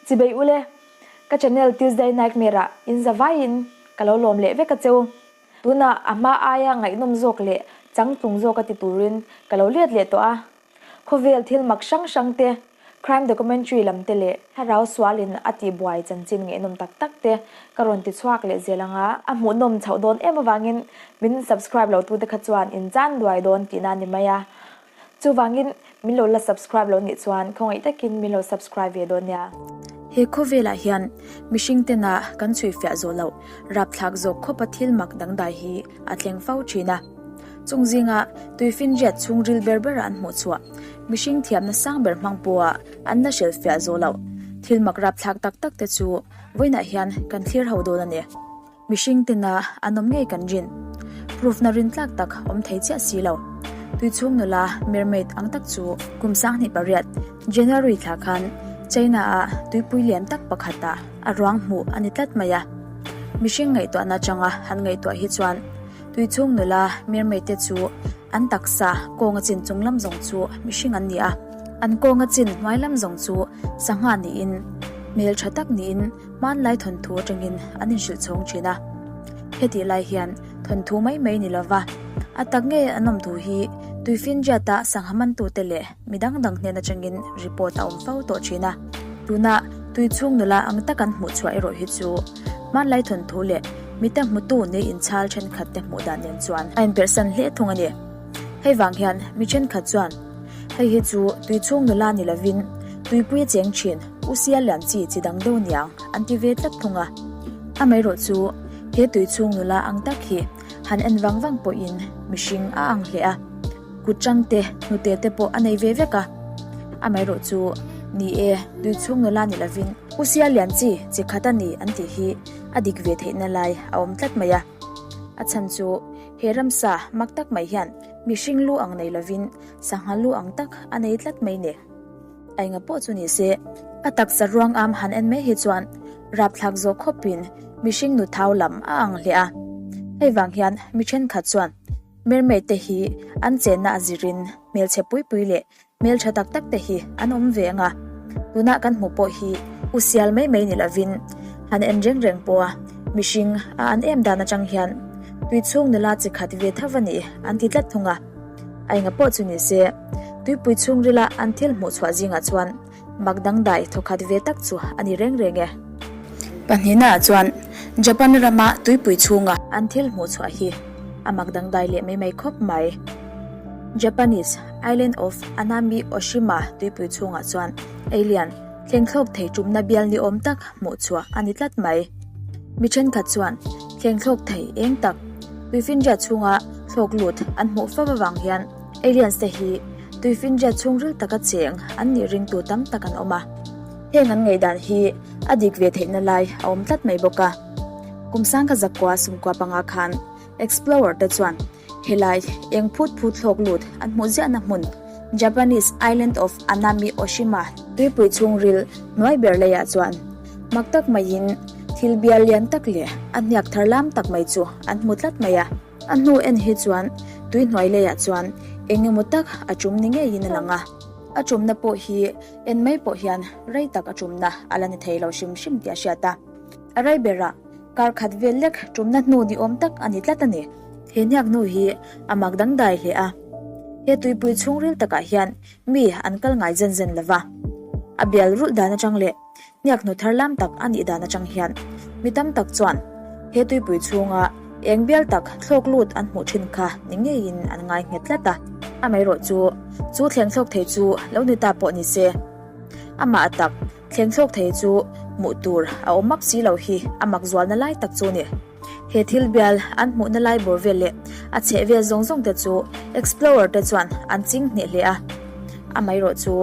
Chibei ule, ka channel Tuesday Nightmare ah in za vaiin ka lo lawm leh vek a cheu. Tunah a hma aia ngaihnawm zawk leh changtlung zawk a ti turin ka lo let leh tawh a. Khawvel thil mak hrang hrang te, crime documentary lam te leh thlarau sualin a tihbuai chanchin ngaihnawm tak tak te ka rawn ti chhuak leh zel ang a. A hmuhnawm chhoh dawn em avangin min subscribe lo tute kha chuan in chan duai dawn tihna a ni mai a. Chuvangin min lo la subscribe lo nih chuan khawngaih takin min lo subscribe ve dawn nia. He khawvelah hian mihring tena kan chhuifiah zawh loh rapthlak zawk khawpa thil mak dangdai hi a thleng fo thin a. Chung zinga tuifinriat chhungril ber bera an hmuh chhuah mihring thiamna sang ber hmang pawha an la hrilhfiah zawh loh thil mak rapthlak tak tak te chu vawiinah hian kan thlir ho dawn a ni. Mihring tena an awm ngei kan rin. Proof na rintlak tak awm thei chiah si lo. Tuichhung nula mermaid ang tak chu kum 28 January thla khan China ah tuipui lian tak pakhat ah a ruang hmuh a ni tlat mai a. Mihring ngaihtuahna atanga han ngaihtuah hi chuan tuichhung nula mermaid te chu an taksa kawnga chin chung lam zawng chu mihring an ni a. An kawnga chin hnuai lam zawng chu sangha niin hmeltha tak niin Hmanlai thawnthu atangin an inhrilh chhawng thin a. Hetih lai hian thawnthu mai mai ni lova, a tak ngei an awm thu hi Tuifinriata sangha mantute leh mi dang dang hnen atangin report a awm fo tawh thin a. Tuna tuichhung nula ang tak an hmuh chhuah erawh hi chu hmanlai thawnthu leh mite hmutu nei inchhal thenkhat te hmuh dan nen chuan a inperhsan hle thung a ni. Hei vang hian mi thenkhat chuan hei hi chu tuichhung nula ni lovin tuipui a cheng thin U Sia lian chi chi dang deuh niang an ti ve tlat thung a. Amaherawh chu he tuichhung nula ang tak hi han en vang vang pawhin mihring a ang hle a, kut chang te hnute te pawh a nei ve vek a. Amaherawh chu ni e, tuichhung nula ni lovin U Sia lian chi chi khat a ni an tih hi a dik ve theihna lai a awm tlat mai a. A chhan chu he ramsa mak tak mai hian mihring lu ang nei lovin sangha lu ang tak a nei tlat mai ni. A enga pawh chu ni se, a taksa ruang am han en mai hi chuan rapthlak zawk khawpin mihring nu thau lam a ang hle a. Hei vang hian mi thenkhat chuan mermaid te hi an chenna a zirin hmelchhe pui pui leh hmeltha tak tak te hi an awm ve ang a. Tuna kan hmuh pawh hi u sial mai mai ni lovin han en reng reng pawha mihring a an em dan atang hian tuichhung nula chi khat ve tho a ni an ti tlat thung a. A enga pawh chu ni se, tuipui chhungrila an thil hmuh chhuah zingah chuan mak dangdai thawkhat ve tak chu a ni reng reng e. Pahnihnaah chuan Japan rama tuipui chhunga an thil hmuh chhuah hi a mak dangdai leh mai mai khawp mai. Japanese Island of Anami Oshima tuipui chhungah chuan alien thlengthlawk thei tumna bial ni awm tak hmuh chhuah a ni tlat mai. Mi thenkhat chuan thlengthlawk thei eng tak tuifinriat chhunga thlawk lut an hmuh fap avang hian aliens te hi tuifinriat chhungril taka cheng an nih ringtu tam tak an awm a. Heng an ngaihdan hi a dik ve theihna lai a awm tlat mai bawk a. Kum sangkha zakua sumkua panga khan explorer te chuan Helai eng phut phut thlawk lut an hmuh ziahna hmun Japanese Island of Anami Oshima tuipui chhungril hnuai ber leiah chuan mak tak maiin thil bial lian tak leh a hniak thar lam tak mai chu an hmu tlat mai a. A hnu en hi chuan tui hnuai leiah chuan eng emaw tak a tum ni ngeiin a lang a. A tumna pawh hi en mai pawh hian rei tak a tumna a la ni thei lo hrim hrim tih a hriat a. A rei berah Kar khat vel lek tumna hnu ni awm tak a ni tlat a ni. He hniak hnu hi a mak dangdai hle a. He tuipui chhungril takah hian mi an kal ngai zen zen lova. A bial rulh dan atang leh hniak hnu thar lam tak a nih dan atang hian mi tam tak chuan he tuipui chhunga eng bial tak thlawk lut an hmuh thin kha ni ngeiin an ngai nghet tlat a. Amaherawh chu chu thleng thlawk thei chu lo ni ta pawh ni se. Amah a tak. Thleng thlawk thei chu hmuh tur a awm map si lo hi a mak zualna lai tak chu ni. He thil bial an hmuhna lai bawr vel leh a chheh vel zawng zawng te chu explorer te chuan an ching hneh hle a. Amaherawh chu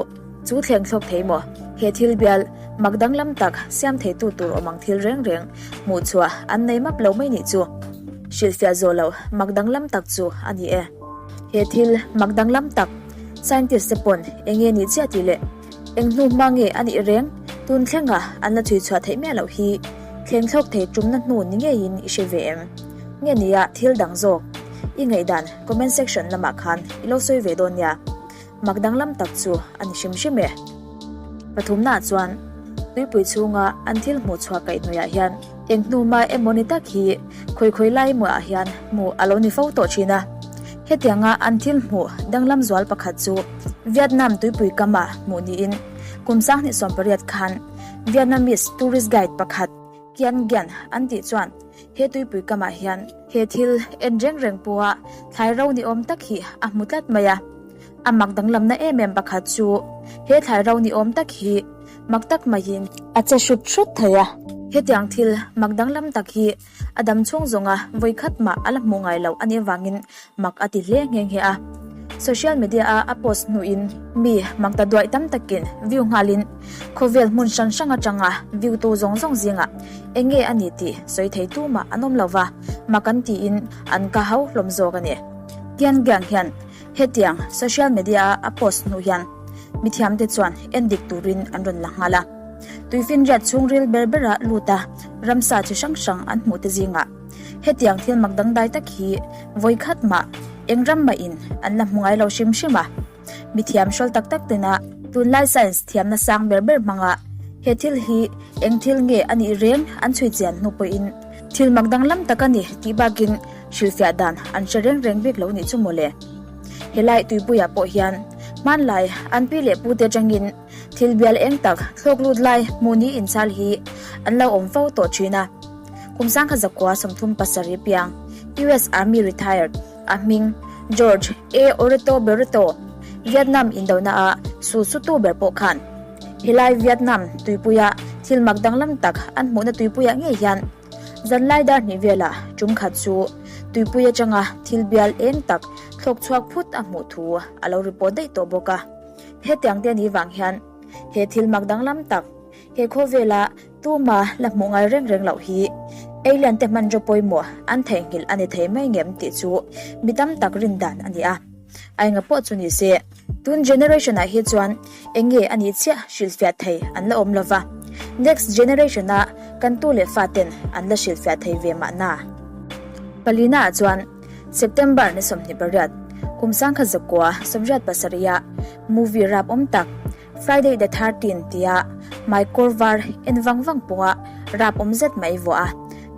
chu thleng thlawk thei maw? He thil bial mak danglam tak siam theitu tur awm ang thil reng reng hmuh chhuah an nei map lo mai nih chu. Hrilhfiah zawh loh mak danglam tak chu a ni e. He thil mak danglam tak scientist te pawn eng nge nih chiah tih leh Eng hnu hma nge a nih reng? Tun thlenga an la chhui chhuah theih miah loh hi thleng thlawk thei tumna hnu ni ngeiin i hre ve em? Nge nia thil dang zawk? I ngaihdan comment section lamah khan i lo sawi ve dawn nia. Mak danglam tak chu a ni hrim hrim e. Pathumnaah chuan. Tuipui chhunga an thil hmuh chhuah kaih hnuaiah hian eng hnuma emaw ni tak hi khawi khawi lai emaw-ah hian hmuh a lo ni fo tawh thin a. Hetianga an thil hmuh danglam zual pakhat chu Vietnam tuipui kama hmuh niin kum 2018 khan Vietnamese tourist guide pakhat Kian Gian an tih chuan he tuipui kamah hian he thil en reng reng pawha thlai ro ni awm tak hi a hmu tlat mai a. A mak danglamna em em pakhat chu he thlai ro ni awm tak hi mak tak maiin a che hrut hrut thei a. Hetiang thil mak danglam tak hi a dam chhung zawnga vawi khat mah a la hmuh ngai loh a nih avangin mak a ti hle nghe nghe a. Social media a a post hnuin mi mak ta duaih tam takin view nghalin khawvel hmun hran hrang atanga view tu zawng zawng zingah eng nge a ni tih sawi thei tumah an awm lo va, mak an tiin an ka hau hlawm zawk a ni. Tian Giang hian Hetiang social media a a post hnu hian mithiamte chuan en dik turin an rawn la nghal a. Tuifinriat chhungril ber bera lut a ramsa chi hrang hrang an hmuh te zingah hetiang thil mak dangdai tak hi vawi khat mah eng ram mahin an la hmu ngai lo hrim hrim a. Mithiam hrawl tak tak tena tunlai science thiamna sang ber ber hmanga he thil hi eng thil nge a nih reng an chhui chian hnu pawhin thil mak danglam tak a ni tih bakin Hrilhfiah dan an hre reng reng bik lo nih chu mawle. Helai tuipuiah pawh hian hmanlai an pi leh pute atangin thil bial eng tak thlawk lut lai hmuh ni inchhal hi an lo awm fo tawh thin a. Kum sangkhat zakua 37 piang US Army retired a hming George A. Oreto Bereto Vietnam indona ah su sutu ber pawh khan helai Vietnam tuipuia thil mak danglam tak an hmuhna tuipuiah ngei hian Zanlai dar hnih velah tum khat chu tuipui atanga thil bial eng tak thlawk chhuak phut a hmuh thu a lo report daih tawh bawk a. Hetiang te anih vang hian he thil mak danglam tak he khawvela tuma la hmuh ngai reng reng loh hi alien te hmanraw pawimawh an theihnghilh a ni thei mai ngem tih chu mi tam tak rin dan a ni a. A enga pawh chu ni se, tun generation ah hi chuan eng nge a nih chiah hrilhfiah thei an la awm lova, next generation ah kan tu leh fa ten an la hrilhfiah thei ve mahna. Palina ah chuan September ni 28, kum 1997 ah movie rap awm tak Friday the 13 tia hmaikawr var en vang vang pawnga rap awm zet mai vuah a,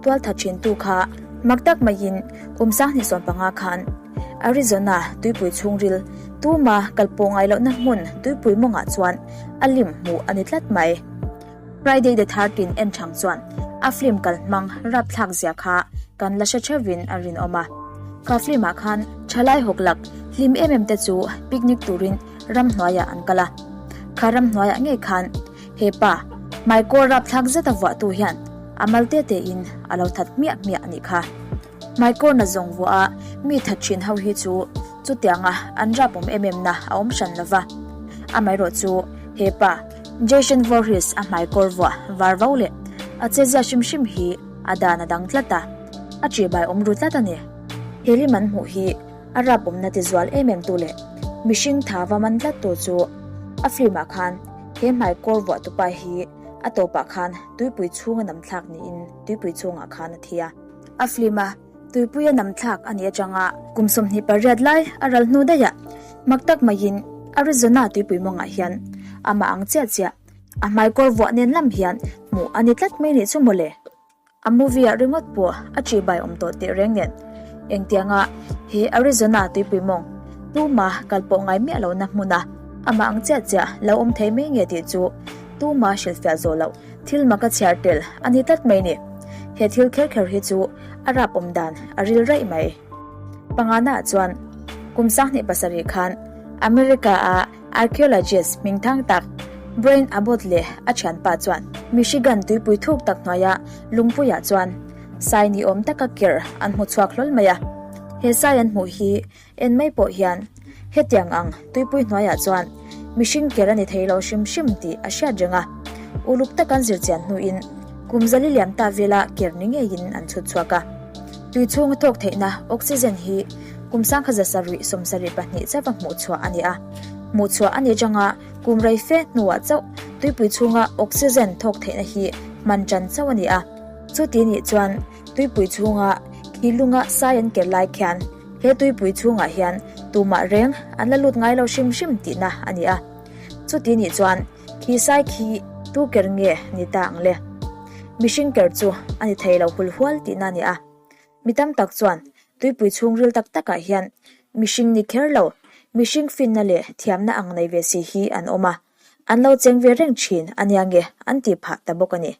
tualtha thintu kha mak tak maiin kum 2015 khan Arizona tuipui chhungril tuma kal pawh ngai lohna hmun tuipui mawngah chuan a lim hmuh a ni tlat mai. Friday the 13 en thang chuan a film kal hmang rapthlak zia kha kan la hre theuhin a rinawm a. Kha film ah khan thalai hawklak hlim em em te chu picnic turin ramhnuaiah an kal a. Kha ramhnuaiah ngei khan he pa hmaikawl rapthlak zeta vuahtu hian a mal te tein a lo that hmiah hmiah a nih kha. Hmaikawrna zawng vuah a mi that thin ho hi chu chutianga an rap awm em em na a awm hran lo va. Amaherawh chu he pa Jason Voorhees a hmaikawr vuah var vo leh a chezia hrim hrim hi a dan a dang tlat a, a ṭihbai awm ru tlat a ni. He lim an hmuh hi a rap awmna ti zual em em tu leh mihring tha va man tlat tu chu a film ah khan he hmaikawr vuah tupa hi a tawpah khan tuipui chhunga nam thlak niin tuipui chhungah khan a thi a. A film a tuipui a nam thlak a nih atanga kum 28 lai a ral hnu daih ah mak tak maiin Arizona tuipui mawngah hian amah ang chiah chiah a hmaikawr vuah nen lam hian hmuh a ni tlat mai nih chu mawle. A movie ah ringawt pawh a ṭihbai awm tawh teh reng nen engtianga he Arizona tuipui mawng tuma kal pawh ngai miah lohna hmuna amah ang chiah chiah lo awm thei mai nge tih chu tuma hrilhfiah zawh loh Thil mak a chhiar tel a ni tlat mai ni. He thil kher kher hi chu a rap awm dan a ril raih mai. Pangana ah chuan kum 27 khan America a archaeologist hmingthang tak Brain Abbott leh a thianpa chuan Michigan tuipui thuk tak hnuaia lungpuiah chuan sai ni awm taka ker an hmu chhuak hlawl mai a. He sai an hmuh hi En mai pawh hian hetiang ang tuipui hnuaiah chuan mihring ker a ni thei lo hrim hrim tih a hriat reng a. Uluk tak an zirchian hnuin kum zali liam ta vela ker ni ngeiin an chhut chhuak a. Tui chhunga thawk theihna oxygen hi kum 1772 chauha hmuh chhuah a ni a. Hmuh chhuah a ni atanga kum rei fe hnuah chauh tuipui chhunga oxygen thawk theihna hi hman tan chauh a ni a. Chuti nih chuan tuipui chhunga khi lunga sai an ker lai khian He tuipui chhungah hian tumah reng an la lut ngai lo hrim hrim tihna a ni a. Chuti nih chuan khi sai khi Tu ker nge ni ta ang le? Mihring ker chu a ni thei lo hulhual tihna a ni a. Mi tam tak chuan tuipui chhungril tak takah hian mihring ni kher lo, mihring finna leh thiamna ang nei ve si hi an awm a, an lo cheng ve reng thin a nia nge an tih phah ta bawk a ni.